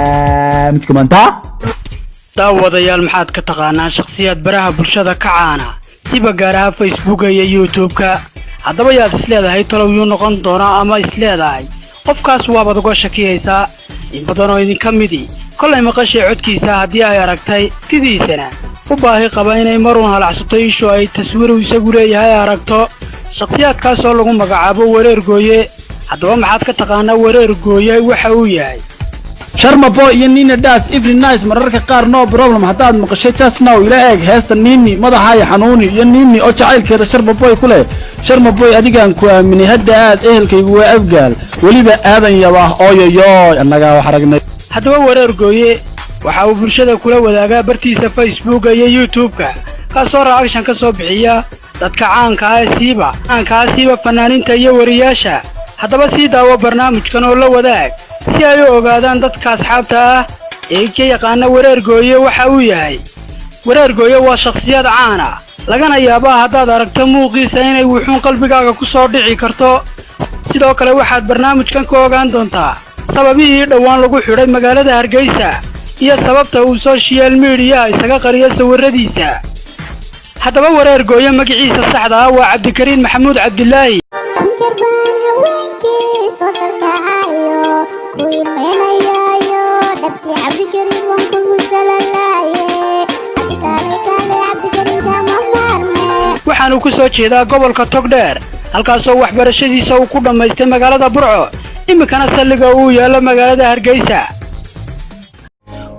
Barnaamijka maanta. Daawadayaal, maxaad ka taqaanaa shakhsiyaad baraha bulshada ka caana, siba gaar ahaan Facebooka iyo YouTube-ka? Haddaba yaad isleedahay talow yuu noqon doonaa, ama isleedahay qofkaas waabaad uga shakiyaysaa? In badan oo idinka midii kollay maqashay codkiisa, haddii ay aragtay sidiisana u baahi qaba inay maruun halacsato ishu ay taswiiru isagu leeyahay aragto, shakhsiyaadkaas oo lagu magacaabo Wareer Gooye. Haddaba maxaad ka taqaanaa Wareer Gooye waxa uu yahay? Sharma Boy iyo Nina Das every nice, mararka qaar no problem. Haddaad maqashay just now, ila eeg heesta Nini madaxaaya xanuuni iyo Nini oo jacaylkeeda Sharma Boy ku leh. Sharma Boy, adigaan ku aaminay hadda, aad ehelkaygu waa Afgaal, weliba Aadan Yabaah. Ooyoyoy, annagaa wax aragnay. Haddaba Wareer Gooye waxa uu bulshada kula wadaagaa bartiisa Facebooka iyo YouTube-ka, kaasoo reaction ka soo bixiya dadka caanka ah, siiba caanka ah, siiba fanaaniinta iyo wariyaasha. Haddaba sii daawo barnaamijkan oo la wadaag si ay u ogaadaan dadka asxaabta ah ee ka yaqaana Wareer Gooye waxa uu yahay. Wareer Gooye waa shakhsiyad caan ah, lagana yaabaa haddaad aragto muuqiisa inay wuxuun qalbigaaga ku soo dhici karto. Sidoo kale waxaad barnaamijkan ka ogaan doontaa sababihii dhowaan lagu xidhay magaalada Hargeysa iyo sababta uu social media isaga qariyo sawirradiisa. Haddaba Wareer Gooye magaciisa saxda ah waa Cabdikariin Maxamuud Cabdilaahi. Jarbaan haweenkii soo sarkacayo ku ilmeynayayo, dhabtii Cabdikariin waan kugu salalaaye. Cabdikaale kaale, Cabdikariin kama maarme. Waxaanu ku soo jeedaa gobolka Togdheer, halkaasoo waxbarashadiisa uu ku dhammaystay magaalada Burco, iminkana saldhigga uu yaallo magaalada Hargeysa.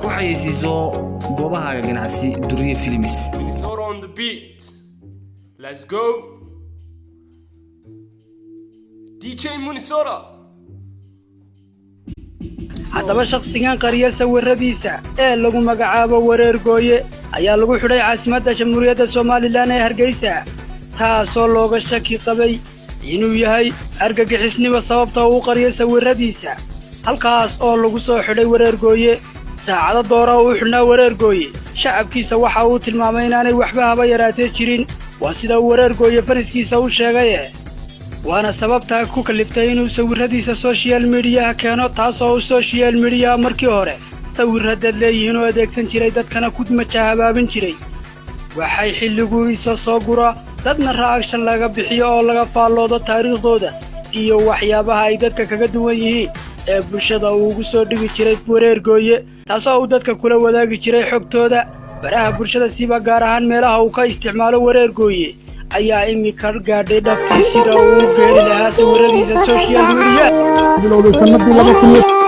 Ku xayeysiiso goobahaaga ganacsi Duriye Films. Minnesota on the beat. Let's go. DJ Minnesota. Haddaba shakhsigan qariya sawirradiisa ee lagu magacaabo Wareer Gooye ayaa lagu xidhay caasimadda Jamhuuriyadda Somaliland ee Hargeysa, taasoo looga shaki qabay inuu yahay argagixisnimo, sababta uu qariyo sawirradiisa. Halkaas oo lagu soo xidhay Wareer Gooye, saacado doora uu xidhnaa Wareer Gooye, shacabkiisa waxa uu tilmaamay inaanay waxba haba yaraatee jirin. Waa sida uu Wareer Gooye fans-kiisa u sheegaye, waana sababtaa ku kaliftay inuu sawirradiisa social media-ha keeno, taasoo uu social media-ha markii hore sawirra dad leeyihiin oo adeegsan jiray, dadkana ku majahabaabin jiray. Waxay xilligu isa soo gura dadna reaction laga bixiyo oo laga faalloodo taariikhdooda iyo waxyaabaha ay dadka kaga duwan yihiin ee bulshada uu ugu soo dhigi jiray Wareer Gooye, taasoo uu dadka kula wadaagi jiray xogtooda baraha bulshada, siba gaar ahaan meelaha uu ka isticmaalo Wareer Gooye, ayaa imika gaadhay dhabtii sida uu u geeli lahaa sawirradiisa social media. Bilowday sanadii 2000.